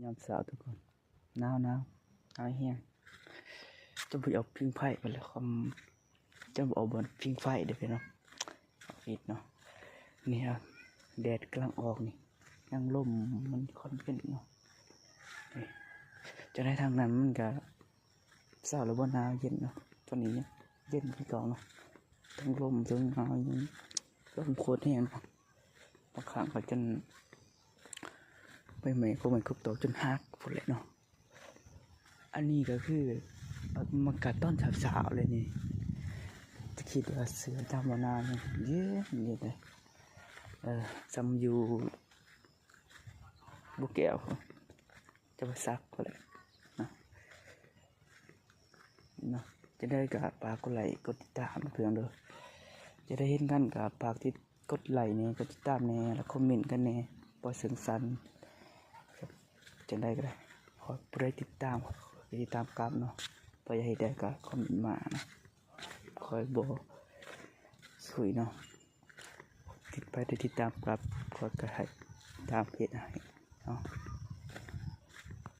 ຍາມເຊົ້າທຸກຄົນ ໜາວໆ ໜາວແຮງ ຈະບໍ່ເອົາຜິງໄຟໄປແລ້ວ ຄອມ ຈະບໍ່ເອົາບ່ອນຜິງໄຟເດ້ພີ່ນ້ອງ ເອົາອິດເນາະ. ນີ້ ແດດກຳລັງອອກນີ້ ຍັງລົມມັນຄ່ອນເຢັນເນາະ. ນີ້ ຈະໄດ້ທາງນັ້ນມັນກະ ເຊົ້າແລ້ວບໍ່ໜາວເຢັນເນາະ ຕອນນີ້ຍັງເຢັນຄືເກົ່າເນາະ ທັງລົມທັງໜາວ ລົມໂຄດແຮງເນາະ. ບາງຄັ້ງກໍຈົນ ໃບໄມ້ ພວກໄມ້ກົກຕອກຈົນຫັກພຸ້ນແຫຼະເນາະ. ອັນນີ້ກໍຄື ມັນກະຕອນເຊົ້າໆເລີຍນີ້ ຈະຄິດວ່າເສື້ອຕາມບໍ່ໜາວ ເຢັນໆເລີຍ ເອີ ສ່ຳຢູ່ບໍ່ແກ້ວ ຈະວ່າສັກພຸ້ນແຫຼະເນາະ ເນາະ. ຈັ່ງໃດກໍຝາກກົດໄລກົດຕິດຕາມເພື່ອນເດີ ຈະໄດ້ເຫັນກັນກໍຝາກຕິດ ກົດໄລແດ່ ກົດຕິດຕາມແດ່ ແລ້ວຄອມເມັນກັນແດ່ ພໍເຊິ່ງສັນ. ຈັ່ງໃດກໍໄດ້ ຂໍຜູ້ໃດຕິດຕາມ ຕິດຕາມກັບເນາະ ຜູ້ໃດເຮັດໄດ້ກໍຄອມເມັນມາເນາະ ຂ້ອຍບໍ່ຊຸຍເນາະ. ຕິດ ໃຜໄດ້ຕິດຕາມກັບ ຂ້ອຍກໍໃຫ້ຕາມເຮັດໃຫ້ເນາະ.